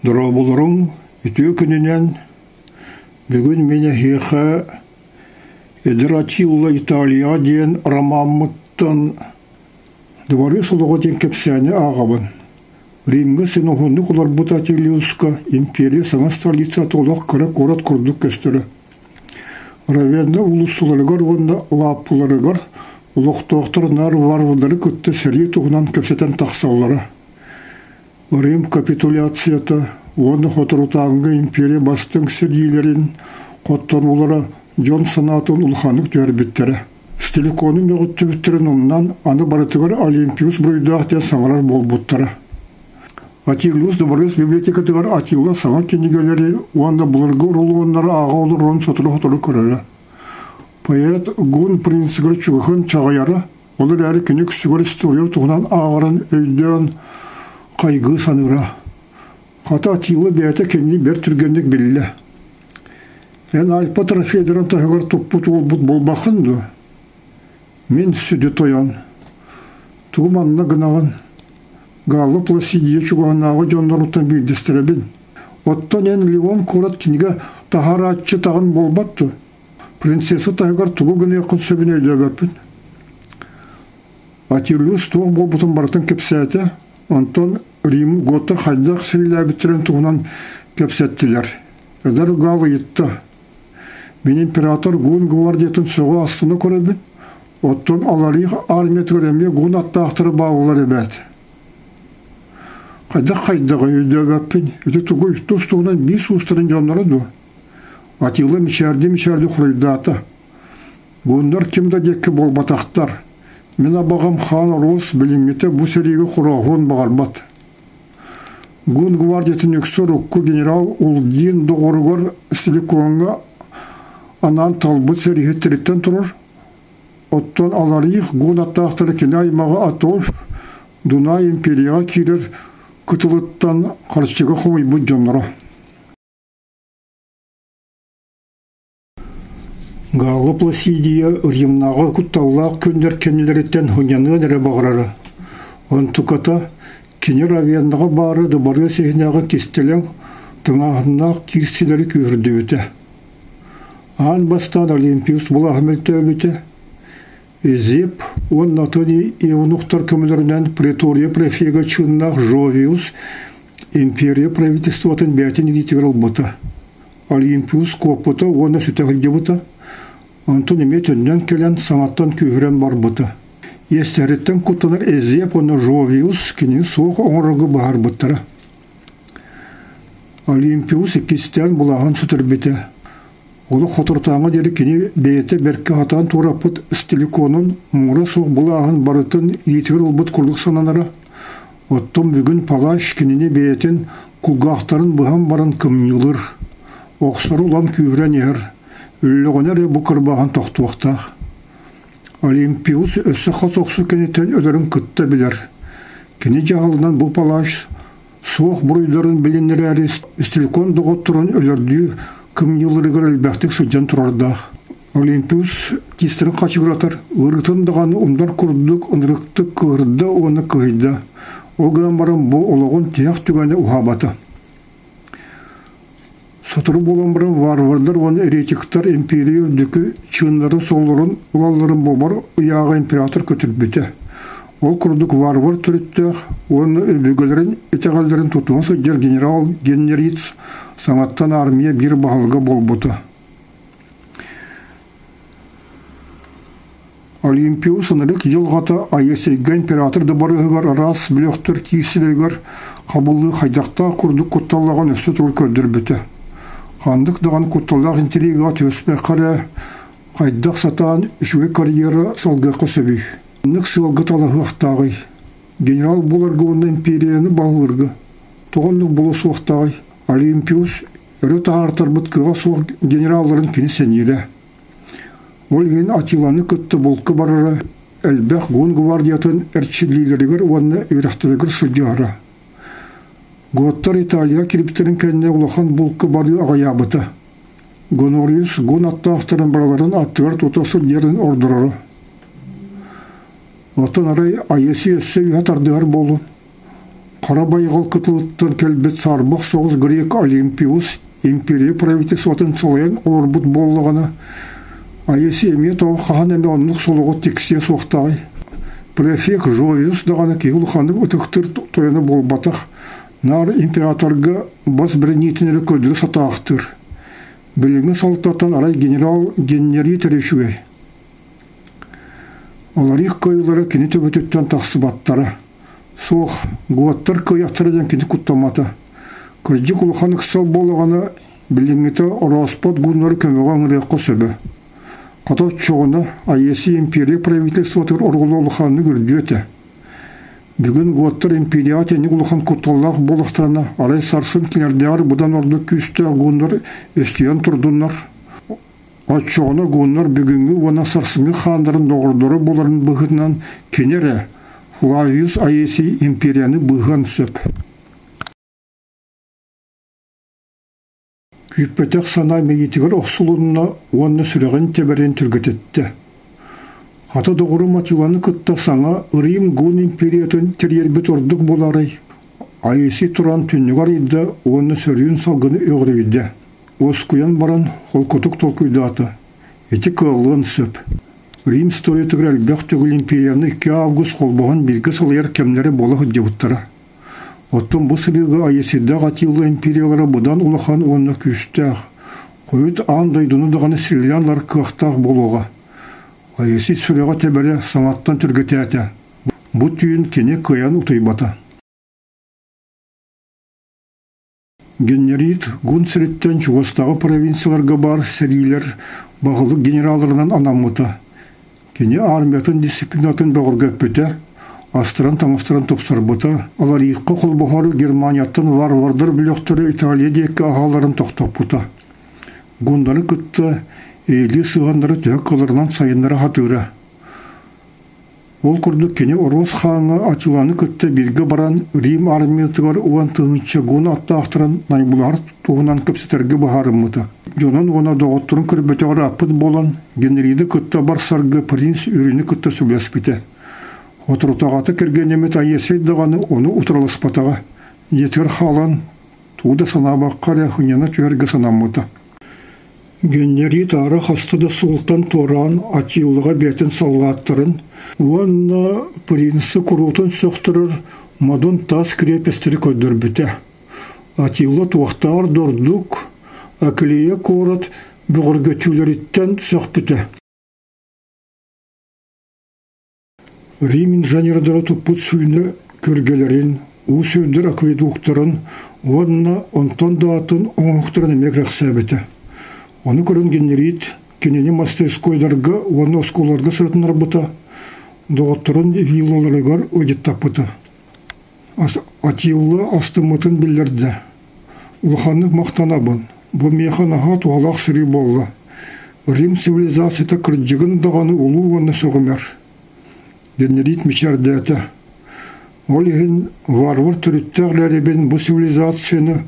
Дорооболоруҥ, үтүө күнүнэн! Бүгүн мин эһиэхэ «Эдэр Атилла Италияҕа» диэн ромаммыттан «Дыбарыас олоҕо» диэн кэпсээни ааҕабын. Римҥэ син уһуннук олорбут Атилиуска империя саҥа столицата олох кыра куорат курдук көстөрө. Равенна уулуссаларыгар уонна лааппыларыгар олохтоохтор наар варвардары кытта сэрии туһунан кэпсэтэн тахсаллара. Рим капитуляцията уонна соторутааҥҥы империя бастыҥ сэриилэрин хотторуулара дьон санаатын улаханнык түһэрбиттэрэ. Стиликону мөҕүттүбүттэрин умнан, аны барытыгар Олимпиус буруйдаах диэн саҥарар буолбуттара. Атиллус дыбарыас библиотекатыгар Атилла саҥа кинигэлэри уонна былыргы рулоннары ааҕа олорон сотору-сотору көрөрө. Поэт Гун принцигэр чугаһын чаҕыйара, Ол эрээри кини үксүгэр история туһунан ааҕарын өйдөөн хайгыы саныыра. Хата Атилла бэйэтэ кинини бэрт түргэнник биллэ. «Эн Альпа трофейдарын таһыгар туппут уолбут буолбаххын дуо?» «Мин сүдү тойон. Тугу манна гынаҕын? Галла Пласидия чугаһынааҕы дьонноруттан биирдэстэрэбин. Оттон эн Леон куорат кинигэ таһаарааччы таҕын буолбат дуо? Принцесса таһыгар тугу гыныаххын сөбүн өйдөөбөппүн. Атилиус туох буолбутун барытын кэпсээтэ, онтон Рим готтар хайдах сэриилээбиттэрин туһунан кэпсэттилэр. Эдэр Гал ыйытта: «Мин император Гун гвардиятын сөҕө астына көрөбүн, оттон Аларих армиятыгар эмиэ гун аттаахтара бааллар эбээт». Хайдах хайдаҕый өйдөөбөппүн, ити тугуй, тус-туһунан биир суустарын дьонноро дуо? Атилла мичээрдии-мичээрдии хоруйдаата: «Гуннар ким да диэки буолбатахтар. Мин абаҕам хаан Оруос билиҥҥитэ бу сэриигэ хорооһуон баҕарбат. Гун гвардиятын үксэ урукку генерал Улдин доҕоругар Силикоҥҥа анаан талбыт сэрииһиттэриттэн турар. Оттон Аларих гун аттаахтара кини аймаҕа Атольф Дунай империяҕа киирэр кытылыттан харчыга хомуйбут дьонноро. Галла Пласидия Римнааҕы кутталлаах күннэр кэннилэриттэн сынньаныан эрэ баҕарара. Онтуката кини Равеннаҕа баары дыбарыас иһинээҕи кистэлэҥ тыҥааһыннаах киирсиилэри күүһүрдүбүтэ. Аан бастаан Олимпиус былааһа мөлтөөбүтэ. Эзеп уонна атын евнухтар көмөлөрүнэн Претория префега чыыннаах Жовиус империя правительствотын бэйэтин илиитигэр ылбыта. Олимпиус куоппута уонна сүтэ сылдьыбыта. Онтон эмиэ төннөн кэлэн саҥаттан күүһүрэн барбыта. Иэстэриттэн куттанар Эзеп уонна Жовиус кинини суох оҥорорго быһаарбыттара. Олимпиус иккистээн былааһын сүтэрбитэ. Олох соторутааҥҥа диэри кини бэйэтэ бэркэ сатаан туораппыт стиликонун муҥура суох былааһын барытын илиитигэр ылбыт курдук сананара. Оттон бүгүн палач кинини бэйэтин кулгаахтарын быһан баран кымньыылыр, охсору улам күүһүрэн иһэр, өллөҕүнэ эрэ бу кырбааһын тохтуохтаах. Олимпиус өссө хас охсуу кэнниттэн өлөрүн кытта билэр. Кини дьаһалынан бу палач суох буруйдарын билиннэрээри Стрелкон доҕотторун өлөрдүү кымньыыларыгар элбэхтик сылдьан турардаах. Олимпиус тиистэрин хачыгыратар, ыарыытын даҕаны умнар курдук ынырыктык кыыһырда уонна кыһыйда. Ол гынан баран бу олоҕун тиһэх түгэнэ уһаабата. Сотору буолан баран варвардар уонна еретиктар империя үрдүкү чыыннарын суолларын ылалларын бобор ыйааҕа император көтүрбүтэ. Ол курдук варвар төрүттээх уонна өбүгэлэрин итэҕэллэрин тутуһа сылдьар генерал Генериц саҥаттан армия биир баһылыга буолбута. Олимпиус ынырык дьылҕата Айысейга император дыбарыаһыгар араас бөлөхтөр киирсилэригэр хабыллыы хайдахтаах курдук кутталлааҕын өссө төгүл көрдөрбүтэ. Ханнык даҕаны кутталлаах интригаҕа түбэспэххэ эрэ хайдах сатаан үчүгэй карьера салгыахха сөбүй? Ханнык сыалга талаһыахтааҕый? Генерал буоларга уонна империяны баһылыырга тоҕо оннук буолуо суохтааҕый? Олимпиус өрө таһаартарбыт кыаҕа суох генералларын кини сэниирэ. Ол иһин Атиланы кытта булка барара элбэх гун гвардиятын эрчиллиилэригэр уонна үөрэхтэригэр сылдьыһара. Готтар Италия киирбиттэрин кэннэ улахан булка барыы аҕыйаабыта. Гонориус гун аттаахтарын барыларын аттыгар тута сылдьарын ордороро. Оттон арай Айыси өссө үһэ тардыһар буолун. Хара байҕал кытылыттан кэлбит саарбах соҕус грек Олимпиус империя правительствотын салайан олорбут буоллаҕына, Айыси эмиэ тоҕо хаһан эмэ оннук солоҕу тиксиэ суохтааҕый? Префект Жовиус даҕаны киһи улаханнык ытыктыыр тойоно буолбатах, наар императорга бас бэриниитин эрэ көрдөрө сатаахтыыр. Билиҥҥи салтаттан арай генерал Геннерий үчүгэй. Олорих кыайыылара кини төбөтүттэн тахсыбаттара. Суох, гуоттар кыайахтара диэн кини куттаммата. Кырдьык улахан ыксал буоллаҕына, билиҥҥитэ орооспот гуннары көмөҕө ыҥырыахха сөбө. Хата оччоҕуна АЕСИ империя правительствотыгар оруолу улаханнык үрдүө этэ. Бүгүн гуоттар империяҕа итинник улахан кутталлаах буоллахтарына, арай сарсын кинилэрдээҕэр быдан ордук күүстээх гуннар өстүйэн турдуннар. Оччоҕуна гуннар бүгүҥҥү уонна сарсыҥҥы хааннарын доҕордоро буоларын быһыытынан кини эрэ, Флавиус Аэсий империяны быыһыан сөп. Күүппэтэх санаа мэйиитигэр охсулунна уонна сүрэҕин тэбэрин түргэтэттэ. Хата доҕорум Атиланы кытта саҥа Рим Гун империятын тэрийэрбит ордук буолаарай? Аэсий туран түннүгэр арыйда уонна сөрүүн салгыны өҕүрүйдэ. Уоскуйан баран холкутук толкуйдаата. Ити кыаллыан сөп. Рим историятыгар элбэх төгүл империяны 2 август холбоһон бииргэ салайар кэмнэрэ буола сылдьыбыттара. Оттон бу сырыыга Айысыйдаах Атилла империялара быдан улахан уонна күүстээх, хойут аан дойдуну даҕаны сирилээн ылар кыахтаах буолуоҕа. Айысый сүрэҕэ тэбэрэ саҥаттан түргэтээтэ. Бу түүн кини кыайан утуйбата. Генерит Гун сириттэн чугастааҕы провинцияларга баар сэриилэр баһылык генералларынан анаммыта. Кини армиятын дисциплинатын бөҕөргөппүтэ, астарын-таҥастарын тупсарбыта, аларыйыкка холбоһор Германияттан варвардар бөлөхтөрө Италия диэки аһааларын тохтоппута. Гундары кытта эйэлии сыһыаннары төһө кыларынан сайыннара сатыыра. Ол курдук кини Оруос хааҥҥа Атиланы кытта бииргэ баран Рим армиятыгар 10 000 гун аттаахтарын найбылаһар туһунан кэпсэтэргэ быһаарыммыта. Дьонун уонна доҕотторун көрбөтөҕөр ааппыт буолан, Генриди кытта барсарга принц Үрүнү кытта сөбүлэспитэ. Соторутааҕыта кэргэннэммит Айесей даҕаны ону утарыласпатаҕа. Дьиэтигэр хаалан, тугу да санаабакка эрэ сынньана түһэргэ санаммыта. Геннерий таара хаста да суолтан туораан Атиллаҕа бэйэтин саллааттарын уонна принцы куруутун сөхтөрөр модун таас крепостары көрдөрбүтэ. Атилла туохтааҕар да ордук Аклея куорат бөҕөргөтүүлэриттэн сөхпүтэ. Рим инженердара туппут сүүнэ күргэлэрин, уу сүүрдэр акведуктарын уонна онтон да атын оҥоһуктарын эмиэ кэрэхсээбитэ. Ону көрөн Генерит кинини мастерскойдарга уонна оскуолаларга сырытыннарбыта, доҕотторун виллаларыгар ыдьыттаппыта. Атилла астыммытын биллэрдэ: «Улаханнык махтанабын, бу миэхэ наһаа туһалаах сырыы буолла. Рим цивилизацията кырдьыгын даҕаны улуу уонна сөҕүмэр». Генерит мичээрдээтэ. Ол иһин варвар төрүттээх лэрибин бу цивилизацияны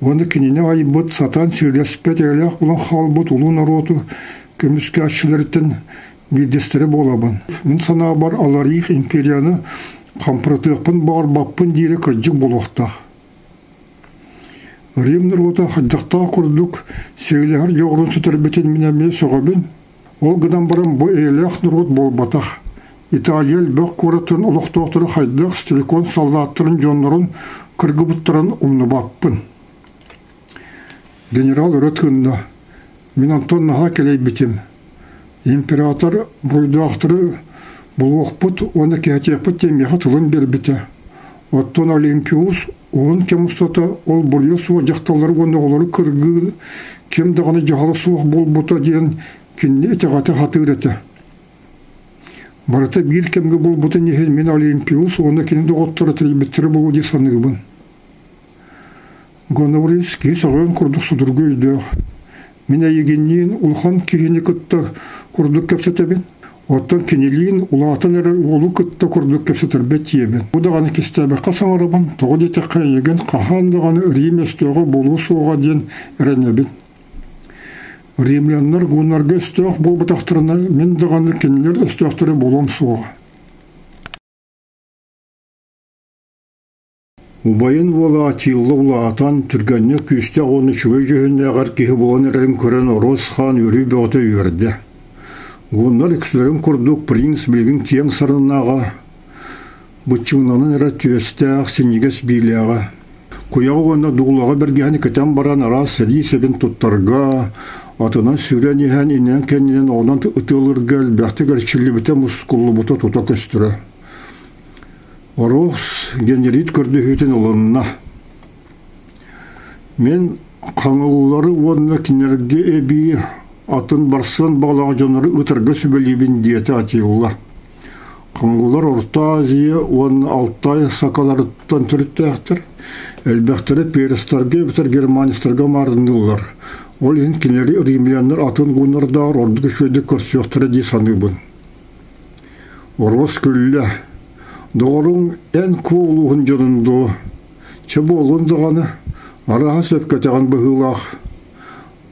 уонна кинини айбыт, сатаан сирлэспэт эгэлээх булан хаалбыт улуу норуоту көмүскээччилэриттэн биирдэстэрэ буолабын. Мин санаабар Аларих империяны хампыратыахпын баҕарбаппын диирэ кырдьык буолуохтаах. Рим норуота хайдахтаах курдук сиэлэһэр дьоҕурун сүтэрбитин мин эмиэ сөҕөбүн. Ол гынан баран бу эйэлээх норуот буолбатах. Италия элбэх куоратын олохтоохторо хайдах силикон саллааттарын дьоннорун кыргыбыттарын умнубаппын. Генерал өрө тыынна. Мин онтон наһаа кэлэйбитим. Император буруйдаахтары булуохпут уонна кэһэтиэхпит диэн миэхэ тылын биэрбитэ. Оттон Олимпиус уһун кэм устата ол буруйа суох дьахталлары уонна оҕолору кыргыы ким даҕаны дьаһала суох буолбута диэн кинини итэҕэтэ сатыыр этэ. Барыта биир кэмҥэ буолбутун иһин мин Олимпиус уонна кини доҕотторо тэрийбиттэрэ буолуо дии саныыбын. Гонорис киһи сөҕүөн курдук судургу өйдөөх. Мин эйигинниин улахан киһини кытта курдук кэпсэтэбин, оттон кинилиин улаатан эрэр уолу кытта курдук кэпсэтэрбэт диэбин. Бу даҕаны кистээбэххэ саҥарабын, тоҕо диэтэххэ эйигин хаһан даҕаны Рим өстөөҕө буолуо суоҕа диэн эрэнэбин. Римляннар гуннарга өстөөх буолбатахтарына, мин даҕаны кинилэр өстөөхтөрө буолуом суоҕа. Убайын уола Атилла улаатан, түргэнник күүстээх уонна үчүгэй дьүһүннээҕэр киһи буолан эрэрин көрөн Оруос хаан үөрүү бөҕөтө үөрдэ. Гуннар үксүлэрин курдук принц билигин киэҥ сарыннааҕа, быччыҥнанан эрэ түөстээх, синньигэс биилээҕэ. Куйаҕы уонна дуулаҕа бэргэһэни кэтэн баран араас сэрии сэбин туттарга, атынан сүүрэн иһэн иннинэн-кэннинэн оҕунан ытыалыырга элбэхтик эрчиллибитэ мускуллубута тута көстөрө. Оруос генерит көрдөһүүтүн ылынна. Мин хаҥыллары уонна кинилэргэ эбии атын барсыан баҕалаах дьоннору ытарга сүбэлиибин диэтэ Атилла. Хаҥыллар Орто Азия уонна Алтай сакаларыттан төрүттээхтэр, элбэхтэрэ перстарга эбэтэр германецтарга маарынныыллар. Ол иһин кинилэри римляннар атын гуннардааҕар ордук үчүгэйдик көрсүөхтэрэ дии саныыбын. Оруос күллэ: «Доҕоруҥ эн куо улууһун дьонун дуо? Чэ буоллун даҕаны, арааһа сөпкөтөҕүн быһыылаах».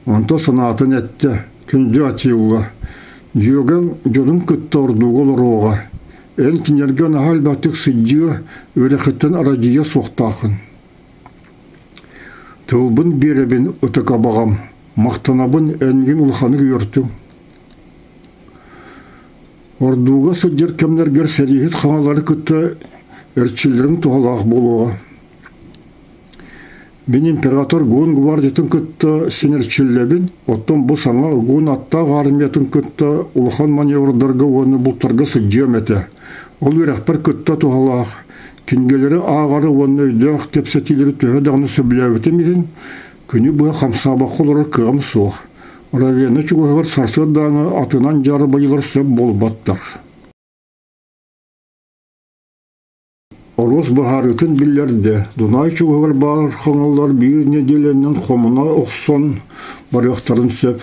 Онто санаатын эттэ: «Күндү Атилла, дьүөгэҥ дьонун кытта ордууга олоруоҕа. Эн кинилэргэ наһаа элбэхтик сылдьыа, үөрэххиттэн арадьыйа суохтааххын. Тылбын биэрэбин ытык абаҕам, махтанабын энгин улаханнык үөртүҥ. Ордууга сылдьар кэмнэргэр сэрииһит хаҥалары кытта эрчиллэриҥ туһалаах буолуоҕа. Мин император Гун гвардиятын кытта син эрчиллэбин, оттон бу саҥа Гун аттаах армиятын кытта улахан маневрдарга уонна бултарга сылдьыам этэ. Ол үөрэхпэр кытта туһалаах, кинигэлэри ааҕары уонна өйдөөх кэпсэтиилэри төһө даҕаны сөбүлээбитим иһин, күнү быһа хамсаабакка олорор кыаҕым суох. Равена чугаһыгар сарсыардааҥы атынан дьаарбайылар сөп буолбаттар. Оруос быһаарыытын биллэрдэ, Дунай чугаһыгар баар хаҥалар биир нэдиэлэнэн хомуна охсон барыахтарын сөп.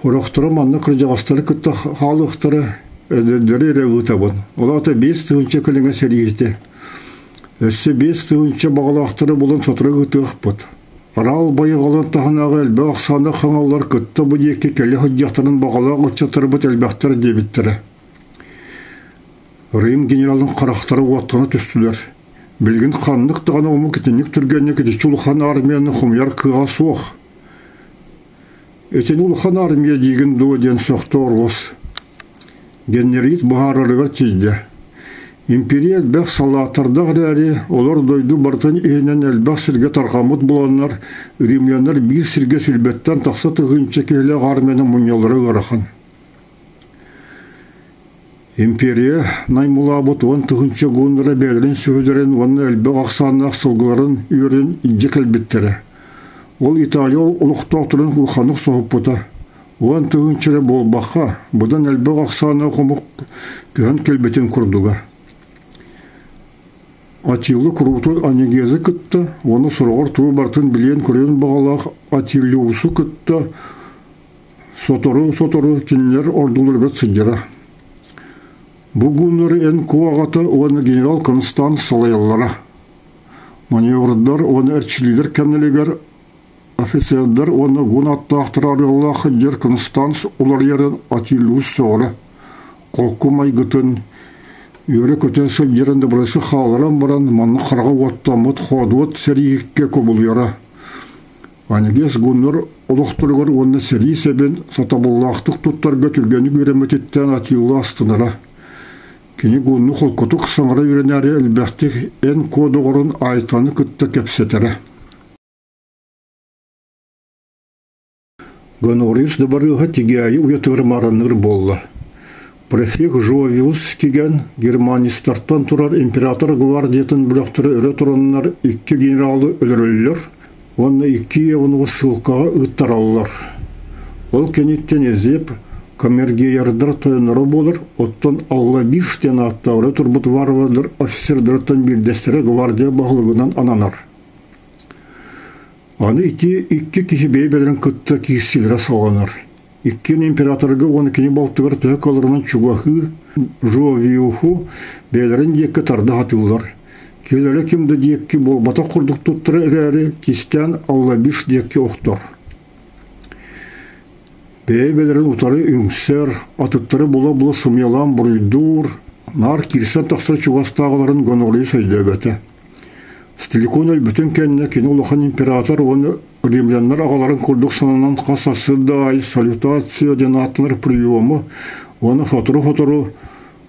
Сорохторо манна кырдьаҕастары кытта хаалыахтара, эдэрдэри эрэ ыытабын. Ол аата 5000 кэлиҥҥэ сэрииһитэ. Өссө 5000 баҕалаахтары булан сотору ыытыахпыт. Араал байҕалын таһынааҕы элбэх ахсааннаах хаҥаллар кытта бу диэки кэлэ сылдьыахтарын баҕалаах ыччаттарбыт элбэхтэр диэбиттэрэ. Рим генералын харахтара уоттана түстүлэр. Билигин ханнык даҕаны омук итинник түргэнник итиччэ улахан армияны хомуйар кыаҕа суох. Итини улахан армия диигин дуо диэн сөхтө Оруос. Геннерит быһаарарыгар тиийдэ. Империя элбэх салааттардаах эрээри, олор дойду барытын иһинэн элбэх сиргэ тарҕаммыт буоланнар, римляннар биир сиргэ сүүрбэттэн тахса тыһыынча киһилээх армияны мунньаллара ыарахан. Империя наймылаабыт 10 000 гуннара бэйэлэрин сүһүлэрин уонна элбэх ахсааннаах сылгыларын үөрүн илдьэ кэлбиттэрэ. Ол Италия олохтоохторун улаханнык соһуппута. 10 000 эрэ буолбакка, быдан элбэх ахсааннаах омук көһөн кэлбитин курдуга. Атилла куруутун Анегезы кытта уонна сороҕор тугу барытын билиэн-көрүөн баҕалаах Атиллиусу кытта сотору-сотору кинилэр ордуларыгар сылдьара. Бу гуннары эн куо аҕата уонна генерал Констант салайаллара. Маневрдар уонна эрчиллиилэр кэмнэригэр офицердар уонна гун аттаахтар арыаллаах сылдьар Констанс уларыйарын Атиллиус сөҕөрө. Холку майгытын үөрэ-көтө сылдьарын дыбарыасы хаалларан баран манна хараҕа уоттаммыт хоодуот сэрииһиккэ кубулуйара. Анегес гуннар олохторугар уонна сэрии сэбин сатабыллаахтык туттарга түргэнник үөрэммититтэн Атилла астынара. Кини гунну холкутук саҥара үөрэнээри элбэхтик эн куо доҕорун Айтаны кытта кэпсэтэрэ. Гонориус дыбарыаһа тигээйи уйатыгар маарынныыр буолла. Префект Жовиус кигэн германистартан турар император гвардиятын бөлөхтөрө өрө тураннар икки генералы өлөрөллөр уонна икки Иванову ссылкаҕа ыыттараллар. Ол кэнниттэн Эзеп камергеярдар тойонноро буолар, оттон Аллабиш диэн ааттаах өрө турбут варвардар офицердарыттан биирдэстэрэ гвардия баһылыгынан ананар. Аны ити икки киһи бэйэ-бэйэлэрин кытта киирсиилэрэ саҕаланар. Иккиэн императорга уонна кини балтыгар төһө кыалларынан чугаһыы Жовиуху бэйэлэрин диэки тарда сатыыллар. Киһилэрэ ким да диэки буолбатах курдук туттара эрээри, кистээн Аллабиш диэки охтор. Бэйэ-бэйэлэрин утары үҥсэр, атыттары була-була сымыйалаан буруйдуур, наар киирсэн тахсар чугастааҕыларын Гонориус өйдөөбөтө. Стиликон өлбүтүн кэннэ кини улахан император уонна римляннар аҕаларын курдук сананан хас сарсыарда аайы салютация диэн ааттанар приему уонна сотору-сотору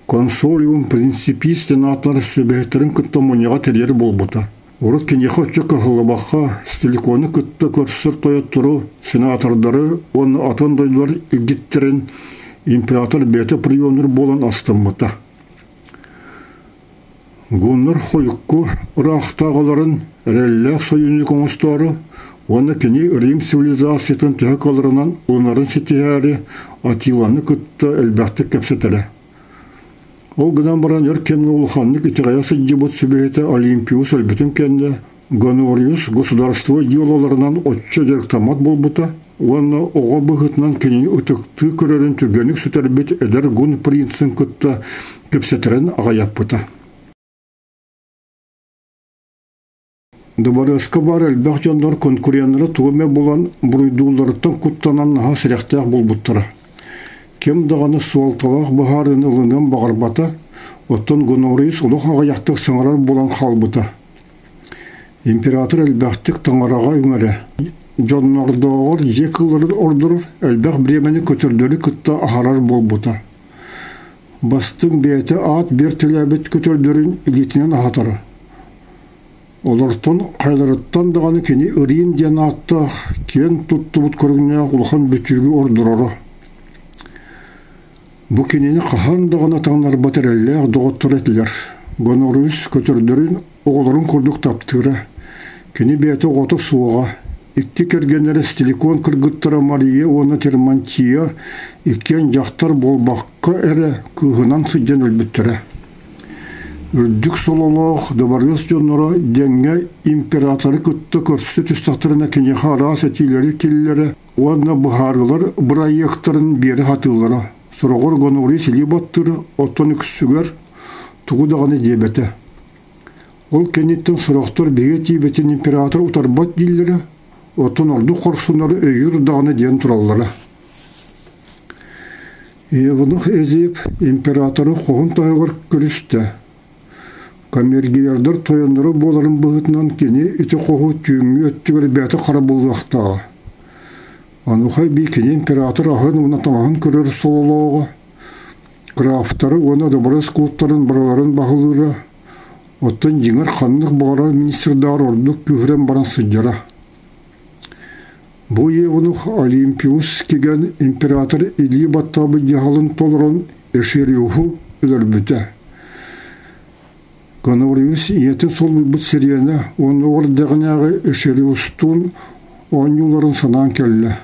консолиум принципис диэн ааттанар сүбэһиттэрин кытта мунньаҕа тэрийэр буолбута. Урут киниэхэ оччо кыһаллыбакка, Стиликону кытта көрсөр тойоттору, сенатордары уонна атын дойдулар илдьиттэрин император бэйэтэ приемнуур буолан астыммыта. Гуннар хойукку ыраахтааҕыларын эрэллээх сойуунньук оҥостоору уонна кини Рим цивилизациятын төһө кыалларынан ылынарын ситиһээри Атиланы кытта элбэхтик кэпсэтэрэ. Ол гынан баран өр кэмҥэ улаханнык итэҕэйэ сылдьыбыт сүбэһитэ Олимпиус өлбүтүн кэннэ Гонориус государство дьыалаларынан оччо дьарыктаммат буолбута уонна оҕо быһыытынан кинини ытыктыы көрөрүн түргэнник сүтэрбит эдэр гун принцин кытта кэпсэтэрин аҕыйаппыта. Дыбарыаска баар элбэх дьоннор конкуреннара тугу эмэ булан буруйдуулларыттан куттанан наһаа сэрэхтээх буолбуттара. Ким даҕаны суолталаах быһаарыыны ылыныан баҕарбата, оттон Гонориус олох аҕыйахтык саҥарар буолан хаалбыта. Император элбэхтик таҥараҕа үҥэрэ, дьоннордооҕор дьиэ кыылларын ордорор, элбэх бириэмэни көтөрдөрү кытта аһарар буолбута. Бастыҥ бэйэтэ аат биэртэлээбит көтөрдөрүн илиитинэн аһатара. Олортон хайаларыттан даҕаны кини Рим диэн ааттаах киэн туттубут көрүҥнээх улахан бүтүүгү ордороро. Бу кинини хаһан даҕаны таҥнарбат эрэллээх доҕотторо этилэр. Гонориус көтөрдөрүн оҕолорун курдук таптыыра. Кини бэйэтэ оҕото суоҕа. Икки кэргэннэрэ Стиликон кыргыттара Мария уонна Термантия иккиэн дьахтар буолбакка эрэ кыыһынан сылдьан өлбүттэрэ. Үрдүк сололоох дыбарыас дьонноро дэҥҥэ императоры кытта көрсө түстэхтэринэ киниэхэ араас этиилэри киллэрэ уонна быһаарыылар бырайыактарын биэрэ сатыыллара. Сороҕор Гонорий силии баттыыр, оттон үксүгэр тугу даҕаны диэбэтэ. Ол кэнниттэн сорохтор биһиги тиийбитин император утарбат дииллэрэ, оттон ордук хорсуннары өйүүр даҕаны диэн тураллара. Евнух Эзип императоры хоһун таһыгар көрүстэ. Камергиердар тойонноро буоларын быһыытынан кини ити хоһу түүҥҥү өттүгэр бэйэтэ харабыллыахтааҕа. Онуоха эбии кини император аһын уонна таҥаһын көрөр сололооҕо, графтары уонна дыбарыас кулуттарын барыларын баһылыыра, оттон дьиҥэр ханнык баҕарар министрдааҕар ордук күүһүрэн баран сылдьара. Бу евнух Олимпиус кигэн император илии баттаабыт дьаһалын толорон Эшериуху өлөрбүтэ. Гонориус ийэтин солбуйбут сириэнэ уонна ол эрдэҕинээҕи Эшериустуун оонньууларын санаан кэллэ.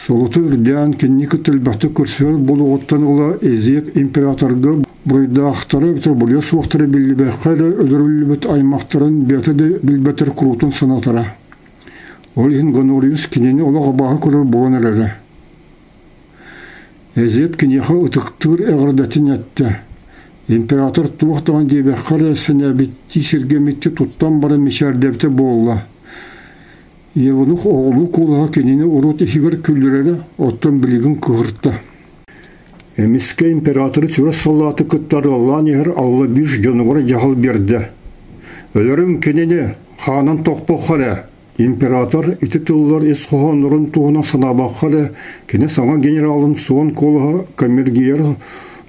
Солото үрдээн кинини кытта элбэхтик көрсүһэр буолуоҕуттан ыла Эзип императорга буруйдаахтара эбэтэр буруйа суохтара биллибэххэ эрэ өлөрүллүбүт аймахтарын бэйэтэ да билбэтэр куруутун санатара. Ол иһин Гонориус кинини олох абааһы көрөр буолан эрэрэ. Эзип киниэхэ ытыктыыр эҕэрдэтин эттэ. Император туох даҕаны диэбэххэ эрэ сэнээбиттии сиргэммиттии туттан баран мичээрдээбитэ буолла. Евнух оҕолуу куолаһа кинини урут иһигэр күллэрэрэ, оттон билигин кыһырта. Эмискэ императоры сүрэх саллааты кытта арыаллаан иһэр Аллабиш дьонугар дьаһал биэрдэ. «Өлөрүҥ кинини, хаанын тохпоххо эрэ!» Император ити тыллар ис хоһооннорун туһунан санаабакка эрэ, кини саҥа генералын суон куолаһа камергиер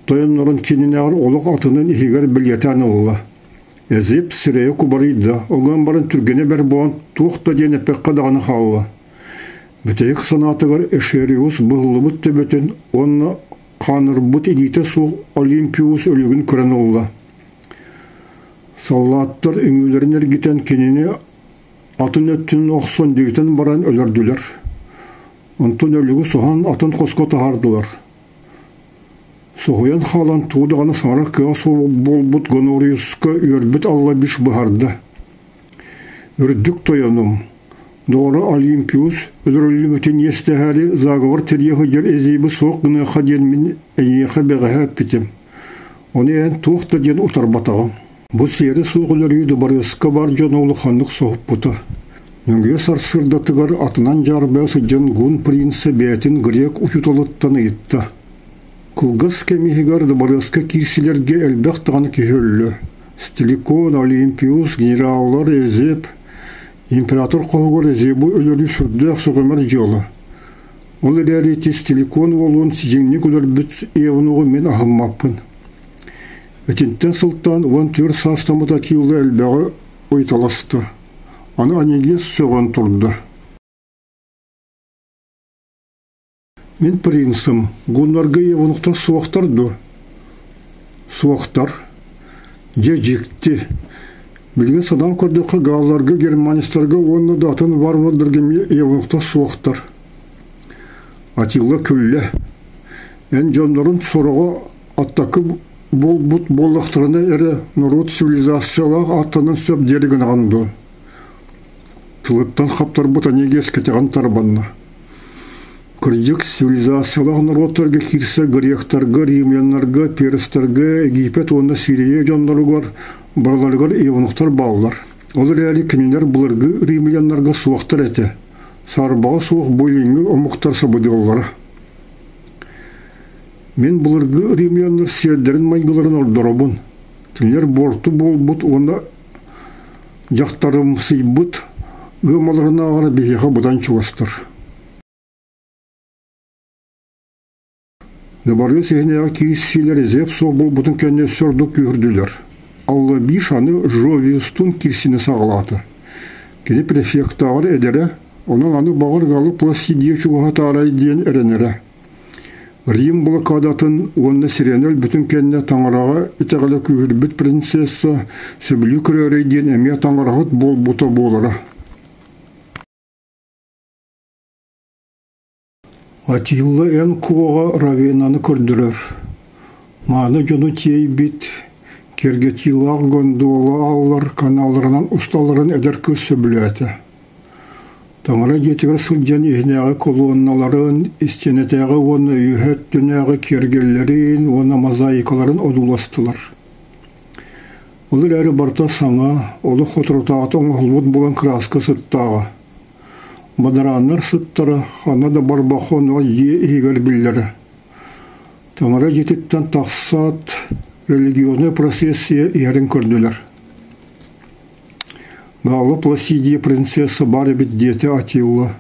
тойоннорун кининээҕэр олох атынын иһигэр бэлиэтээн ылла. Эзип сирэйэ кубарыйда, оҥон баран түргэнэ бэрт буолан туох да диэн эппэххэ даҕаны хаалла. Бүтэһик санаатыгар Эшериус быһыллыбыт төбөтүн уонна хаанырбыт илиитэ суох Олимпиус өлүгүн көрөн ылла. Саллааттар үҥүүлэрин эргитэн кинини атын өттүн охсон дэгитэн баран өлөрдүлэр. Онтон өлүгү соһон атын хоско таһаардылар. Соһуйан хаалан тугу даҕаны саҥарар кыаҕа суох буолбут Гонориуска үөрбүт Аллабиш быһаарда: «Үрдүк тойонум, доҕоро Олимпиус өлөрүллүбүтүн иэстэһээри заговор тэрийэ сылдьар эзиби суох гыныахха диэн мин эйиэхэ бэҕэһээ эппитим. Ону эн туох да диэн утарбатаҕыҥ. Бу сиэрэ суох өлөрүү дыбарыаска бар дьону улаханнык соһуппута. Нөҥүө сарсыардатыгар атынан дьаарбайа сылдьан гун принцэ бэйэтин грек учууталыттан ыйытта: «Кылгас кэм иһигэр дыбарыаска киирсилэргэ элбэх даҕаны киһи өллө. Стиликон, Олимпиус, генераллар Эзеп, император хоһугар Эзебу өлөрүү сүрдээх сөҕүмэр дьыала. Ол эрээри ити Стиликон уолун сидьиҥник өлөрбүт Евнуҕу мин аһыммаппын. Итинтэн сылтаан 14 саастаммыт Акилла элбэҕи ыйыталаста. Аны Анегис сөҕөн турда. Мин принцым, гуннарга евнухтар суохтар дуо? Суохтар. Дьэ дьикти. Билигин санаан көрдөххө, галларга, германецтарга уонна да атын варвардарга эмиэ евнухтар суохтар. Атилла күллэ. Эн дьоннорун сороҕо аттакы буолбут буоллахтарына эрэ норуот цивилизациялаах ааттанан сөп диэри гынаҕын дуо? Тылыттан хаптарбыт Онегес кэтэҕин тарбанна. Кырдьык, цивилизациялаах норуоттарга киирсэ гректарга, римляннарга, перстарга, Египет уонна Сирия дьонноругар барыларыгар евнухтар бааллар. Ол эрээри кинилэр былыргы римляннарга суохтар этэ. Саарбаҕа суох бу илиҥҥи омуктар сабыдыаллара. Мин былыргы римляннар сиэрдэрин-майгыларын ордоробун. Кинилэр буорту буолбут уонна дьахтарымсыйбыт ыамаларынааҕар биһиэхэ быдан чугастар. Дыбарыас иһинээҕи киирсиилэр Зевс суох буолбутун кэннэ өссө ордук күүһүрдүлэр. Аллабиш аны Жовиустун киирсини саҕалаата. Кини префектааҕар эдэрэ, онон аны баҕар Галы Пласидия чугаһатаарай диэн эрэнэрэ. Рим блокадатын уонна сирена өлбүтүн кэннэ таҥараҕа итэҕэлэ күүһүрбүт принцесса сөбүлүү көрөөрөй диэн эмиэ таҥараһыт буолбута буолара. Атилла эн куоҕа Равенаны көрдөрөр. Мааны дьону тиэйбит, киэргэтиилээх гондола ааллар каналларынан усталларын эдэр кыыс сөбүлээтэ. Таҥара дьиэтигэр сылдьан иһинээҕи колонналарын, истиэнэтээҕи уонна үөһэ өттүнээҕи киэргэллэрин уонна мозаикаларын одууластылар. Ол эрээри барыта саҥа, олох соторутааҕыта оҥоһуллубут буолан кырааска сыттааҕа. Бадарааннар сыттара ханна да барбах онно дьиэ иһигэр биллэрэ. Таҥара дьиэтиттэн тахсаат, религиознай процессия иһэрин көрдүлэр. Галла Пласидия принцесса баар эбит диэтэ Атилла.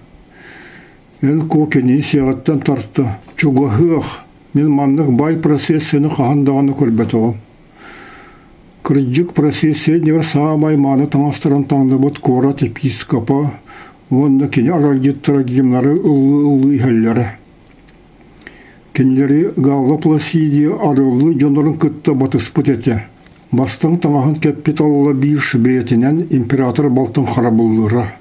Эн куо кинини сиэҕиттэн тарта. Чугаһыах, мин маннык баай процессияны хаһан даҕаны көрбөтөҕүм. Кырдьык процессия иннигэр саамай мааны таҥастарын таҥныбыт куорат епископа уонна кини аралдьыттара гимнары ыллыы-ыллыы иһэллэрэ. Кинилэри Галла Пласидия арыаллыы дьоннорун кытта батыспыт этэ. Бастыҥ таҥаһын кэппит алла биир бэйэтинэн император балтын харабыллыыра.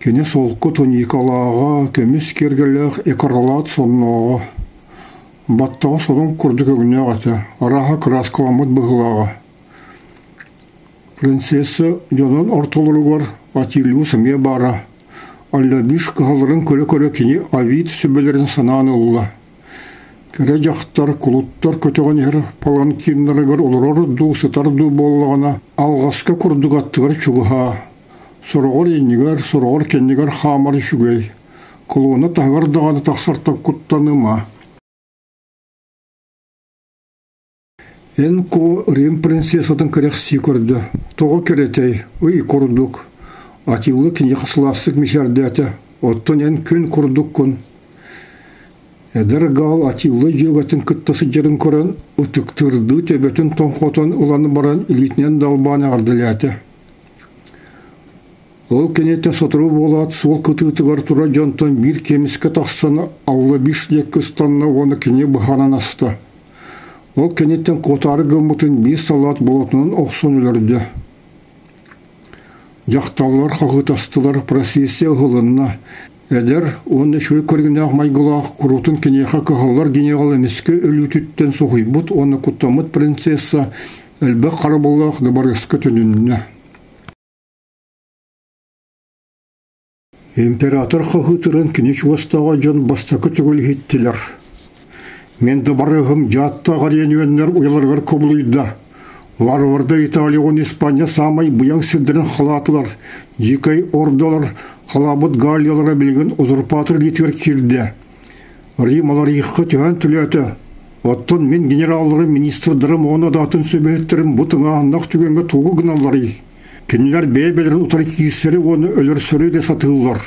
Кини солко туникалааҕа, көмүс киэргэллээх экролат соннооҕо. Баттаҕа сонун курдук өҥнөөх этэ, арааһа кырааскаламмыт быһыылааҕа. Принцесса дьонун ортолоругар Атилиус эмиэ баара. Аллабиш кыһалларын көрө-көрө кини Авид сүбэлэрин санаан ылла. Кэрэ дьахтар кулуттар көтөҕөн иһэр паланкиннарыгар олорор дуу, сытар дуу буоллаҕына, алҕаска курдук аттыгар чугаһаа. Сороҕор иннигэр, сороҕор кэннигэр хаамар үчүгэй. Колонна таһыгар даҕаны тахсартан куттаныма. Эн Ко Рим принцессатын кэрэхсии көрдө. Тоҕо кэрэтэй, ый курдук. Атилла киниэхэ сылаастык мичээрдээтэ. Оттон эн күн курдуккун. Эдэр Гаал Атилла дьүөгэтин кытта сылдьарын көрөн, ытыктыырдыы төбөтүн тоҥхотон ылан баран илиитинэн далбаан эҕэрдэлээтэ. Ол кэнниттэн сотору буолаат суол кытыытыгар турар дьонтон биир кемискэ тахсан Аллабиш диэки ыстанна уонна кини быһаанан аста. Ол кэнниттэн куотаары гыммытын биир салаат болотунан охсон өлөрдө. Дьахталлар хаһыытастылар, процессия ыһылынна. Эдэр уонна үчүгэй көрүҥнээх майгылаах куруутун киниэхэ кыһаллар генерал эмискэ өлүүтүттэн соһуйбут уонна куттаммыт принцесса элбэх харабыллаах дыбарыаска төнүннэ. Император хаһыытырын кини чугастааҕы дьон бастакы төгүл иһиттилэр. Мин дыбарыаһым дьааттаах ариэн үөннэр уйаларыгар кубулуйда. Варварда Италия уонна Испания саамай быйаҥ сирдэрин халаатылар, дьиикэй ордолор халаабыт галлиялара билигин узурпатор илиитигэр киирдэ. Рим аларыйыахха түһээн төлөөтө. Оттон мин генералларым, министрдарым уонна да атын сүбэһиттэрим бу тыҥааһыннаах түгэҥҥэ тугу гыналларый? Кинилэр бэйэ-бэйэлэрин утары киирсэри уонна өлөрсөрү да сатыыллар.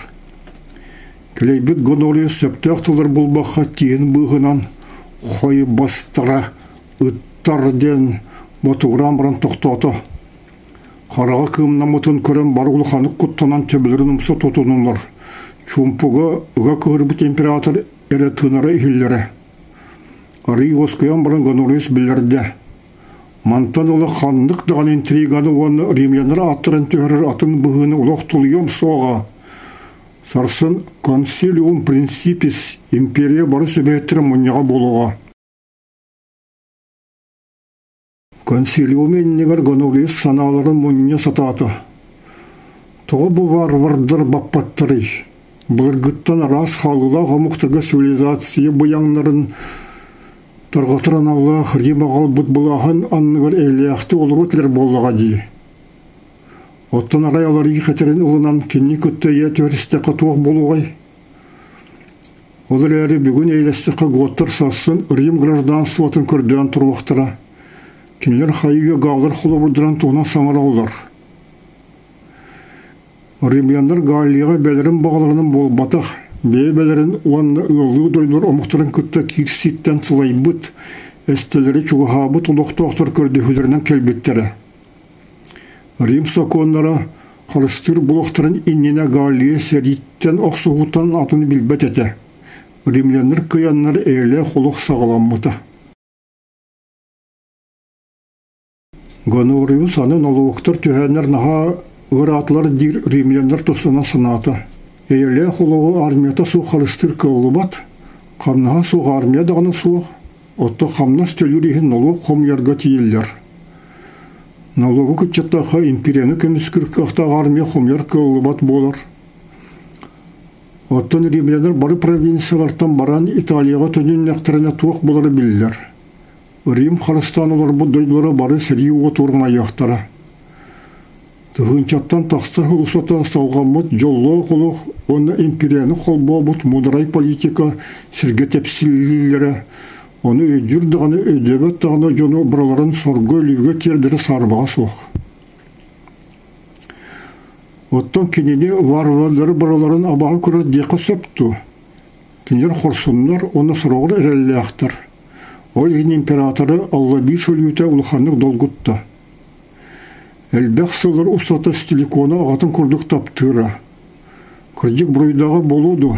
Кэлэйбит Гонориус сөптөөх тыллар булбахха тииһин быыһынан хойбастара ыттар диэн ботугураан баран тохтоото. Хараҕа кыымнаммытын көрөн бары улаханнык куттанан төбөлөрүн умса тутунулар. Чуумпуга ыга кыһырбыт император эрэ тыынара иһиллэрэ. Арыый уоскуйан баран Гонориус биллэрдэ. Мантан ыла ханнык даҕаны интриганы уонна римляннар ааттарын түһэрэр атын быһыыны олох тулуйуом суоҕа. Сарсын консилиум принципис империя бары сүбэһиттэрэ мунньаҕа буолуоҕа. Консилиум иннигэр Гонориус санааларын мунньа сатаата. Тоҕо бу варвардар баппаттарый? Былыргыттан араас хаалыылаах омуктарга цивилизация быйаҥнарын тарҕатар аналлаах Рим аҕалбыт былааһын анныгар эйэлээхтик олоруо этилэр буоллаҕа дии. Оттон арай аларыы хэтэрин ылынан кинини кытта ийэ түһэристэххэ туох буолуоҕай? Ол эрээри бүгүн эйэлэстэххэ готтар сарсын Рим гражданствотын көрдөөн туруохтара. Кинилэр хайыы гааллар холобурдарын туһунан саҥараллар. Римляннар Галлияҕа бэлэрин баҕаларынан буолбатах, бэйэ-бэлэрин уонна ыаллыы дойдулар омуктарын кытта киирсииттэн сылайбыт, эстэлэри чугаһаабыт олохтоохтор көрдөһүүлэринэн кэлбиттэрэ. Рим сокуоннара харыстыыр буолуохтарын иннинэ Галлия сэрииттэн охсуһууттан атыны билбэт этэ. Римляннар кыайаннар эйэлээх олох саҕаламмыта. Гонориус аны нолуоктар түһээннэр наһаа ыараатылар диир римляннар тустарынан санаата. Эйэлээх олоҕу армията суох харыстыыр кыаллыбат, хамнаһа суох армия даҕаны суох, оттон хамнас төлүүр иһин нолуок хомуйарга тиийиллэр. Нолуогу кыччаттахха империяны көмүскүүр кыахтаах армия хомуйар кыаллыбат буолар. Оттон римляннар бары провинциялартан баран Италияҕа төнүннэхтэринэ туох буолара биллэр. Рим харыстаан олорбут дойдулара бары сэрии уотугар умайыахтара. Тыһыынчаттан тахса сыл устата салҕаммыт дьоллоох олох уонна империяны холбообут муударай политика сиргэ тэпсиллиилэрэ, ону өйдүүр даҕаны өйдөөбөт даҕаны дьону барыларын сорго өлүүгэ тиэрдэрэ саарбаҕа суох. Оттон кинини варвардары барыларын абааһы көрөр диэххэ сөп дуо? Кинилэр хорсуннар уонна сороҕор эрэллээхтэр. Ол иһин императоры Аллабиш өлүүтэ улаханнык долгутта. Элбэх сыллар устата Стиликона аҕатын курдук таптыыра. Кырдьык буруйдааҕа буолуо дуо?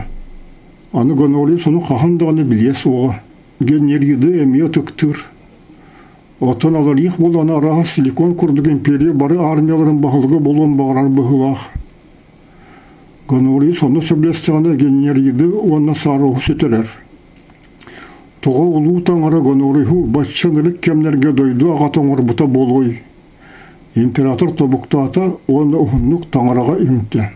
Аны Гонориус ону хаһан даҕаны билиэ суоҕа. Генериды эмиэ ытыктыыр. Оттон Аларих буолан арааһа Силикон курдук империя бары армияларын баһылыга буолуон баҕарар быһыылаах. Гонориус онно сөбүлэстэҕинэ Генериды уонна Сароһу сүтэрэр. Тоҕо улуу таҥара Гонориһу бачча ынырык кэмнэргэ дойду аҕата оҥорбута буолуой? Император тобуктаата уонна уһуннук таҥараҕа үҥтэ.